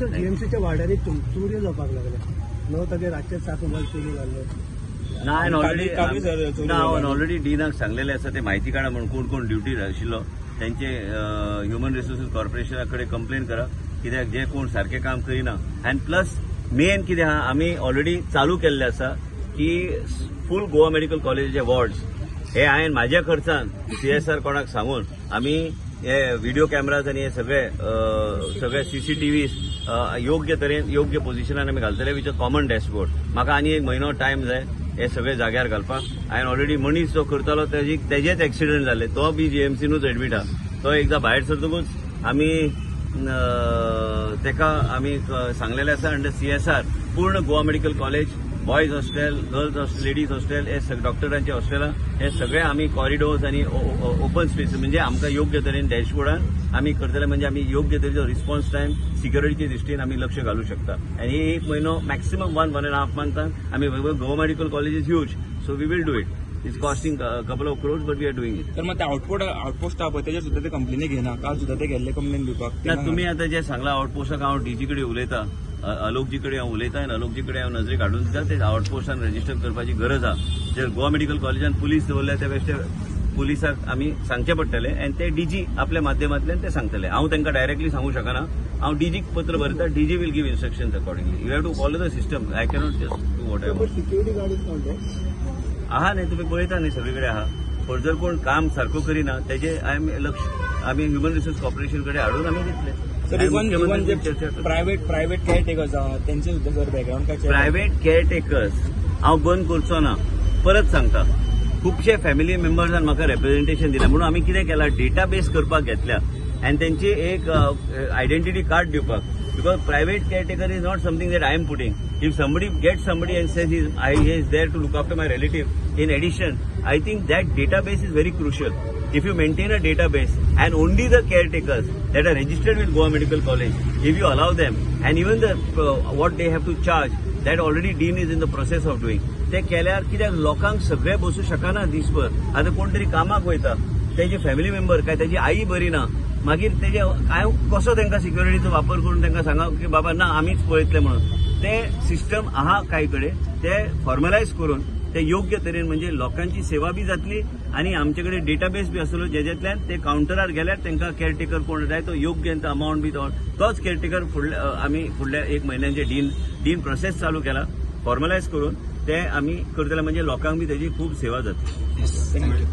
जीएमसीच्या वाड्यांनी चोरयो जावपाक लागल्या. 9 तारखे रातचे 7 मोबायल चोरी जाल्ले. ना, हांवें ऑलरेडी डीनाक सांगलेले आसा, ते म्हायती काडा म्हणून कोण कोण ड्युटीर आशिल्लो तेंचे ह्युमन रिसोर्सीस कॉर्पोरेशना कडेन कंप्लेन करा, कित्याक जे कोण सारकें काम करिना. आनी प्लस मेन कितें आहा, आमी ऑलरेडी चालू केल्ले आसा की फूल गोवा मेडिकल कॉलेजीचे वॉर्ड्स हे हांवें म्हाज्या खर्चान सीएसआर कोणाक सांगून आमी हे व्हिडिओ कॅमेराज आनी हे सगळे सगळे सीसीटीव्ही योग्य तरेन योग्य पोझिशनान आमी घालतले विथ अ कॉमन डॅशबोर्ड. म्हाका आनी एक म्हयनो टायम जाय हे सगळे जाग्यार घालपाक. हांवें ऑलरेडी मनीस जो करतालो तेजेच एक्सिडंट जाले, तो बी जीएमसीनूच एडमीट आहा. तो एकदां भायर सरतकूच आमी तेका आमी सांगलेले आसा अंडर सीएसआर पूर्ण Goa medical college, boys hostel, girls hostel, ladies hostel, हे डॉक्टरांचे हॉस्टेलां हे सगळे आमी कॉरिडोर्स आनी ओपन स्पेस म्हणजे आमकां योग्य तरेन डॅशबोर्डान आमी करतले, म्हणजे आमी योग्य तरेचो रिस्पॉन्स टायम सिक्युरिटीचे दृश्टीन आमी लक्ष घालू शकता. आनी एक म्हयनो मॅक्सिमम 1.5 मंथान आमी Goa medical college is huge, so we will do it. It's costing couple of crores, but we are doing it. तर मग ते आउटपोस्ट आहा पळय तेजेर सुद्दां ते कंप्लेनी घेना. काल सुद्दां ते गेल्ले कंप्लेन दिवपाक. ना, तुमी आतां जे सांगला आउटपोस्टाक हांव डीजी कडेन उलयता, अलोकजी कडेन हांव उलयता आनी अलोकजी कडेन हांव नजरेक हाडून दिता ते आउटपोस्टान रजिस्टर करपाची गरज आहा. जर गोवा मेडिकल कॉलेजान पुलीस दवरल्या त्या बेश्टे पुलिसाक आमी सांगचें पडटलें आनी ते डीजी आपल्या माध्यमांतल्यान ते सांगतले. हांव तांकां डायरेक्टली सांगूंक शकना, हांव डीजीक पत्र बरयता, DG will give instructions accordingly. You have to follow the system, I cannot just do what I want. Security guard कोण आहा न्ही, तुमी पळयता न्ही सगळे कडेन आहा. पण जर कोण काम सारको करिना तेजे आमी लक्ष आमी ह्युमन रिसोर्स कॉर्पोरेशन कडेन हाडून आमी दितले. सर, इवन जे प्रायव्हेट केअरटेकर्स आहा तेंचे सुद्दां सर बॅकग्राऊंड काय? प्रायव्हेट केअरटेकर्स हांव बंद करचो ना, परत सांगता. खुबशे फॅमिली मेंबर्सान म्हाका रेप्रेझेंटेशन दिलां म्हणून आमी कितें केलां, डेटाबेस करपाक घेतल्या आनी तेंची एक आयडेंटिटी कार्ड दिवपाक. Because private caretaker is not something that I am putting. If somebody gets somebody and says he is there to look after my relative, in addition, I think that database is very crucial. If you maintain a database and only the caretakers that are registered with Goa Medical College, if you allow them, and even the what they have to charge, that already Dean is in the process of doing. ते केल्यार कित्याक लोकांक सगळे बसूं शकना दीसभर. आतां कोण तरी कामाक वयता, तेजे फॅमिली मेंबर काय तेजी आई बरी ना, मागीर तेजे हांव कसो तांकां सिक्युरिटीचो वापर करून तांकां सांगा की बाबा ना आमीच पळयतले म्हणून. ते सिस्टम आहा कांय कडेन, ते फॉर्मलायज करून ते योग्य तरेन म्हणजे लोकांची सेवा बी जातली आनी आमचे कडेन डेटाबेस बी आसलो जेज्यांतल्यान ते कावंटरार गेल्यार तांकां केअरटेकर कोण जाय तो योग्य अमावंट बी तोच केअरटेकर फुडल्या आमी फुडल्या एक म्हयन्याचे डीन प्रोसेस चालू केला फॉर्मलायज करून ते आमी करतले, म्हणजे लोकांक बी तेजी खूब सेवा जातली.